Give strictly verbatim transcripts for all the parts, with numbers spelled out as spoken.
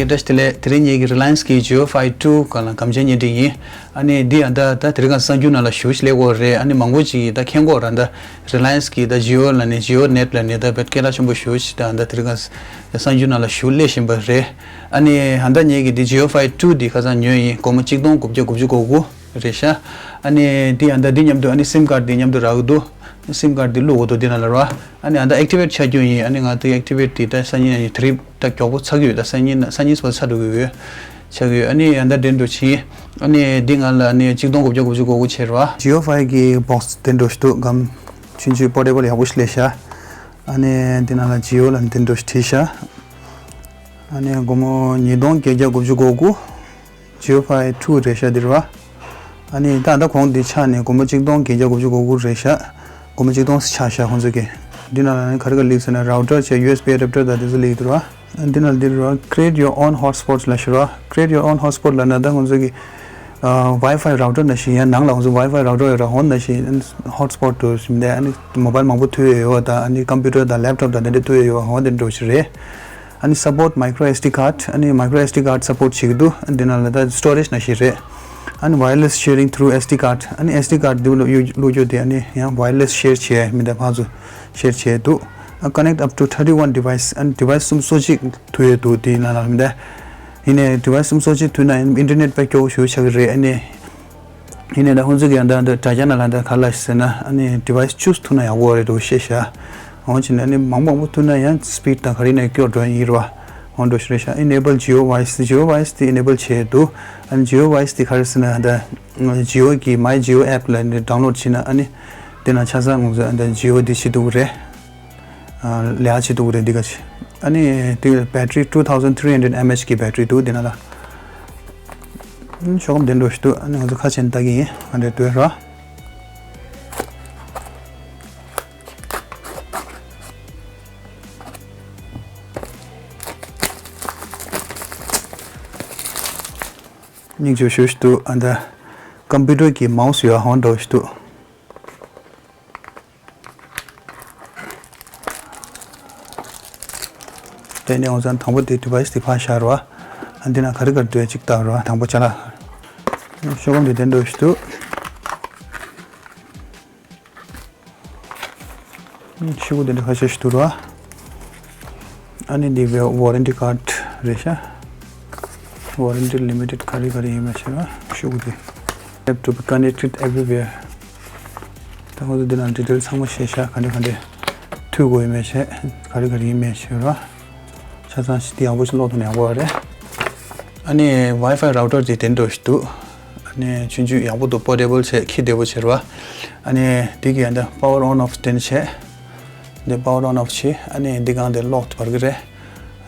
བཀྲ་ཤིས་བདེ་ལེགས། དེ་རིང་ངེད་ཀྱི་Reliance་གི Jio Fi two་ག་ལ་གམ་ཆེན་བརྙན་འཕྲིན་ཡིན། ཨ་ནི་འདི་ཡང་ད་ད་དེ་རིང་ག་གསར་འགྱུར་ནང་ལ་ཞུ་ཞིག་སླེབས་ཡོད་རེད། ཨ་ནི་མང་པོ་ཅིག་གིས་ད་མཁྱེན་གྱི་ཡོད་རེད། ད་Reliance་གི་ད་Jio་ལ་ནི་Jio Net་ལ་ནི་ད་བེད་སྐད་གྲགས་ཆེན་པོ་ཞེ་པོ་ཅིག་ད་ད་དེ་རིང་ག་གསར་འགྱུར་ནང་ལ་ཞུ་སླེབས་བཞིན་པ་རེད། ཨ་ནི་ད་ངེད་ཀྱི་འདི་Jio Fi two་འདི་ཁ་སང་ཉོས་ཡིན། སྒོར་མོ་གཅིག་སྟོང་དགུ་བརྒྱ་དགུ་བཅུ་གོ་དགུ་རེད་ཤག་ཨ་ནི་འདི་ཡང་ད་འདི་མཉམ་དུ་ཨ་ནི་SIM་card་འདི་མཉམ་དུ་རག་གི་འདུག SIM card་འདི་བླུག་དགོས་འདུག་འདི་ནང་ལ་ར། ཨ་ནི་ཨ་ད་activate་ཆགས་རྒྱུ་ཡིན། ཨ་ནི་ང་ད་activate་དེ་ད་སང་ཉིན་ཨ་ནི་དེ་རིང་ད་མགྱོགས་པོ་ཚར་གི་ཡོད། ད་སང་ཉིན་སང་ཉིན་བར་ཚར་འགྲོ་གི་ཡོད། ཆགས་ཀྱི་ཡོད། ཨ་ནི་ཨ་ད་དེ་འགྲོ་ཕྱིན། ཨ་ནི་འདི་ང་ལ་ཨ་ནི་གཅིག་སྟོང་དགུ་བརྒྱ་དགུ་བཅུ་གོ་དགུ་བྱས་ར། Jio Fi་གི་box་དེ་འགྲོ་ཞིག་འདུག་སྒམ་ཆུང་ཆུང་portable་ཡག་པོ་ཞིག་སླེབས་ཤག་ཨ་ནི་འདི་ནང་ལ་Jio་ལ་དེ་འགྲོ་ཞིག་བྲིས་ཤག་ཨ་ནི་སྒོར་མོ་ཉིས་སྟོང་བརྒྱད་བརྒྱ་དགུ་བཅུ་གོ་དགུ། Jio Fi two་རེད་ཤག་འདི་ར། ཨ་ནི་ད་ལྟ་གོང་འདི་ཆགས་ནས་སྒོར་མོ་གཅིག་སྟོང་བརྒྱད་བརྒྱ་དགུ་བཅུ་གོ་དགུ་རེད་ཤག་སྒོར་མོ་གཅིག་སྟོང་ཆགས་ཤག་ཁོང་ཚོ་གིས། འདི་ནང་ལ་ནི་ག་རེ་ག་ལེགས་ཟེར་ན་router་བྱས་USB adapter་དང་དེ་ཚོ་ལེགས་འདུག་ར། འདི་ནང་འདི་ར་create your own hotspot་ལབ་ཤག་ར། Create your own hotspot་ལབ་ན་ད་ཁོང་ཚོ་གི་ཨ་Wi-Fi router་ནང་བཞིན་ཡང་ནང་ལ་ཁོང་ཚོ་Wi-Fi router་ཡོད་ར། ཧོན་ནང་བཞིན་hotspot་དུ་ཞིམ་དེ་ཨ་ནི་mobile་མང་པོ་མཐུད་ཡོད་ཡོད་དང་ཨ་ནི་computer་དང་laptop་དང་དེ་འདྲ་མཐུད་ཡོད་ཡོད། ཧོན་དེ་འདྲ་ཞིག་རེད། ཨ་ནི་support micro S D card། ཨ་ནི་micro S D card་support་བྱེད་ཀྱི་འདུག་ཨ་ནི་འདི་ནང་ལ་ད་storage་ནང་བཞིན་རེད། ཨ་ནི་wireless sharing through S D card། ཨ་ནི་S D card་འདི་བླུག་བླུག་རྒྱུ་དེ་ཨ་ནི་ཡང་wireless share་བྱས་མི་འདྲ་ཕར་ཚུར་share་བྱས་འདུག་ཨ་connect up to thirty-one device། ཨ་ནི་device་སུམ་ཅུ་སོ་གཅིག་ཐུག་ཡོད་འདུག་དེའི་ནང་ལ་མི་འདྲ། ཡིན་ནའི་device་སུམ་ཅུ་སོ་གཅིག་ཐུག་ན་ཨིན་ཊར་ནེཊ་དཔེ་སྐྱོ་པོ་ཞེ་པོ་ཆགས་ཀྱི་རེད། ཨ་ནི། ཡིན་ནའི་ད་ཁོང་ཚོ་གིས་ཡང་ད་འདི་དྲ་རྒྱ་ནང་ལ་ད་ག་ལབ་ཤག་ཟེར་ན་ཨ་ནི་device་བཅུ་ཐུག་ན་ཡག་པོ་རེད་འདུག་བཤད་ཤག་འོ་བྱས་ནས་ཨ་ནི་མང་པོ་མང་པོ་ཐུག་ན་ཡང་speed་དང་ག་རེ་ནས་སྐྱོ་འགྲོ་ཡིན་རེད་བ། འོ་འདྲ་ཞིག་རེད་ཤག Enable Jio Voice། Jio Voice་དེ་enable་བྱས་འདུག་ཨ་ནི་Jio Voice་དེ་ག་རེ་ཟེར་ན་ད་Jio་གི་My Jio app་ལ་ནི་download་བྱས་ན་ཨ་ནི་དེ་ན་ཆ་ཚང་ང་ཚོ་ད་Jio་དེ་བྱེད་ཐུབ་ཀྱི་རེད། ལས་བྱེད་ཐུབ་ཀྱི་རེད་འདི་ག་ཅིག་ཨ་ནི་དེ་battery two thousand three hundred mAh་གི་battery་འདུག་འདི་ན་ལ། ཤོག་སྒམ་དེ་འདྲ་ཞིག་འདུག་ཨ་ནི་ང་ཚོ་ཁ་ཕྱེ་ནས་ལྟ་གི་ཡིན། ཨ་འདྲ་འདུག་ར། སྙིང་རྗེ་ཞེ་པོ་ཞིག་འདུག་ཨ་ད་computer་གི་mouse་ཡོད་ཧོན་འདྲ་ཞིག་འདུག་དེ་ནས་འོང་ཙང་དང་པོ་དེ་device་དེ་ཕར་བཞག་རོགས། ཨ་འདི་ན་ག་རེ་ག་རེ་འདུག་ཅིག་ལྟ་རོགས། དང་པོ་ཅ་ལག་ཤོག་སྒམ་དེ་དེ་འདྲ་ཞིག་འདུག་ཤོག་གུ་དེ་འདྲ་ཁ་ཤས་ཤིག་འདུག་རོགས། ཨ་ནི་འདི་warranty card་རེད་ཤག Warranty limited་ག་རེ་ག་རེ་ཡིན་མ་ཤེས་རོགས། ཤོག་གུ་དེ། Have to be connected everywhere། ད་ཁོ་ཚོ་འདི་ནང་detail་ཚང་མ་བཤད་ཤག་ག་འདྲ་ག་འདྲ་མཐུད་དགོས་ཡོད་མེད་བཤད། ག་རེ་ག་རེ་ཡིན་མེད་བཤད་རོགས། ཆ་ཚང་ཞིག་དེ་ཡག་པོ་ཞིག་ཀློག་ཐུབ་ན་ཡག་པོ་རེད། ཨ་ནི་Wi-Fi router་དེ་དེ་འདྲ་ཞིག་འདུག་ཨ་ནི་ཆུང་ཆུང་ཡག་པོ་འདུག portable་བྱས་འཁྱེར་བདེ་པོ་བྱས་རོགས། ཨ་ནི་དེ་གི་ཡང་ད་power on off་དེ་འདྲ་བྱས། འདི་power on off་བྱས། ཨ་ནི་འདི་སྒང་དེ་གློག་འབར་གི་རེད།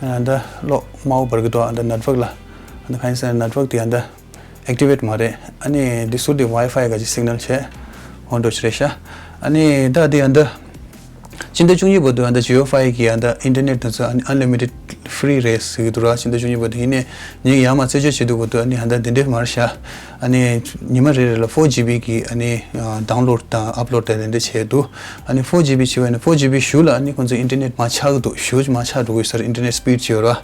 ཨ་ནི་ད་གློག་དམར་པོ་འབར་གི་འདུག་ཨ་ད་network་ལ། ཨ་ནི་གང་ཡིན་ཟེར་ན་network་དེ་ཡང་ད་activate་མ་རེད། ཨ་ནི་འདི་ཟུར་དེ་Wi-Fi་ག་ཅིག་signal་བྱས། འོ་འདྲ་ཞིག་རེད་ཤག་ཨ་ནི་ད་དེ་ཡང་ད་སྤྱི་ཟླ་བཅུ་གཉིས་བར་དུ་ཡང་ད་Jio Fi་གི་ཡང་ད་internet་དེ་ཚོ་ཨ་ནི་unlimited free་རེད་ཟེར་གི་འདུག་ར། སྤྱི་ཟླ་བཅུ་གཉིས་བར་དུ། ཡིན་ནའི་ངས་ཡར་མར་རྩད་གཅོད་བྱེད་དུས་བར་དུ་ཨ་ནི་ཡང་ད་དེ་འདྲས་མ་རེད་ཤག་ཨ་ནི་ཉི་མ་རེ་རེ་ལ་four G B་གི་ཨ་ནི་download་དང་upload་དང་དེ་འདྲས་བྱས་འདུག་ཨ་ནི་four G B་བྱས་པ་ཡིན་ན་four G B་གཞུག་ལ་ཨ་ནི་ཁོང་ཚོ་internet་མར་ཆག་གི་འདུག་ཞེ་པོ་ཅིག་མར་ཆག་འགྲོ་གི་ཡོད་ས་རེད། internet speed་ཅིག་ཡོད་ར།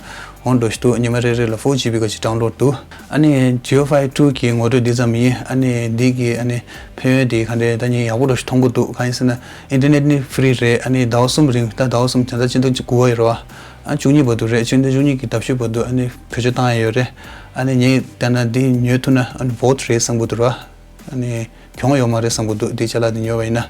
འོ་འདྲ་ཞིག་འདུག་ཉི་མ་རེ་རེ་ལ་four G B་ག་ཅིག་download་འདུག་ཨ་ནི་Jio Fi two་གི་ངོ་སྤྲོད་འདི་ཙམ་ཡིན། ཨ་ནི་འདི་གི་ཨ་ནི་ཕན་ཡོན་དེ་ག་འདྲས་ད་ངས་ཡག་པོ་འདྲ་ཞིག་མཐོང་གི་འདུག་གང་ཡིན་ཟེར་ན་internet་ནི་free་རེད། ཨ་ནི་ཟླ་བ་གསུམ་རིང་། ད་ཟླ་བ་གསུམ་ད་ལྟ་སྤྱི་ཟླ་དགུ་པ་ཡིན་ར་བ། ཨ་བཅུ་གཉིས་བར་དུ་རེད། སྤྱི་ཟླ་བཅུ་གཉིས་ཀྱི་ཟླ་བཞི་བར་དུ་ཨ་ནི་བེད་སྤྱོད་བཏང་ཡ་ཡོད་རེད། ཨ་ནི་ངས་ལྟ་ན་འདི་ཉོས་ཐུབ་ན་ཨ་ནི་བོད་རེད་བསམ་གི་འདུག་ར། ཨ་ནི་གྱོང་ཡོད་མ་རེད་བསམ་གི་འདུག་འདི་ཅ་ལག་འདི་ཉོས་པ་ཡིན་ན།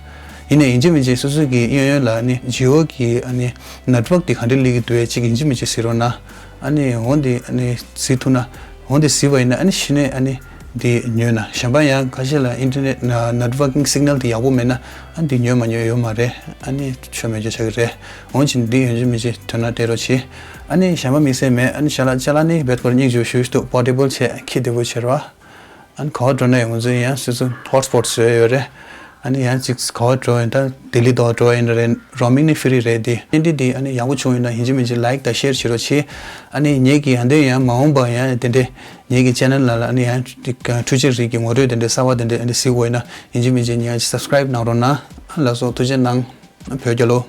ཡིན་ནའི་ཡིན་གཅིག་མིན་གཅིག་སོ་སོ་གི་གཡས་གཡོན་ལ་ཨ་ནི་Jio་གི་ཨ་ནི་network་འདི་ག་འདྲ་སླེབས་ཀྱི་འདུག་ཅིག་ཡིན་གཅིག་མིན་གཅིག་གཟིགས་རོགས་གནང་། ཨ་ནི་འོ་འདི་ཨ་ནི་གཟིགས་ཐུབ་ན། འོ་འདི་གཟིགས་པ་ཡིན་ན་ཨ་ནི་གཞི་ནས་ཨ་ནི་འདི་ཉོས་ན། གཞན་པ་ཡང་ཁ་ཤས་ལ་internet་networking signal་འདི་ཡག་པོ་མེད་ན་ཨ་འདི་ཉོས་མ་ཉོས་ཡོད་མ་རེད། ཨ་ནི་ཆོ་མེད་ཆོ་ཆགས་ཀྱི་རེད། འོ་བྱས་ན་འདི་ཡིན་གཅིག་མིན་གཅིག་དོན་དག་སྤྲད་རོགས་གྱིས། ཨ་ནི་གཞན་པ་དམིགས་བསལ་མེད། ཨ་ནི་ཅ་ལག་ཅ་ལག་ནི་རྦད་དེ་སྙིང་རྗེ་ཞེ་པོ་ཞིག་འདུག portable་བྱས་འཁྱེར་བདེ་པོ་བྱས་ར། ཨ་ནི་ག་པར་འགྲོ་ན་ཡང་ང་ཚོ་ཡང་སོ་སོ་hotspot་བཟོས་ཡོད་རེད། ཨ་ནི་ཡང་ཅིག་ག་པར་འགྲོ་ཡིན་ད་ལྡི་ལི་དང་འགྲོ་ཡིན་རེད། roaming་ནི་free་རེད། དེ་བརྙན་འཕྲིན་འདི་ཨ་ནི་ཡག་པོ་བྱུང་ཡོད་ན་ཡིན་གཅིག་མིན་གཅིག་like་དང་share་བྱེད་རོགས་གྱིས། ཨ་ནི་ངེད་ཀྱི་ཡང་དེ་ཡང་མ་འོངས་པ་ཡང་དེ་འདྲའི་ངེད་ཀྱི་channel་ནང་ལ་ཨ་ནི་ཡང་འཕྲུལ་ཆས་རིགས་ཀྱི་ངོ་སྤྲོད་དེ་འདྲའི་གསར་པ་དེ་འདྲའི་ཨ་ནི་གཟིགས་དགོས་ཡིན་ན་ཡིན་གཅིག་མིན་གཅིག་ངེད་subscribe་གནང་རོགས་གནང་། ལགས་སོ། ཐུགས་རྗེ་གནང་། བོད་རྒྱལ་ལོ།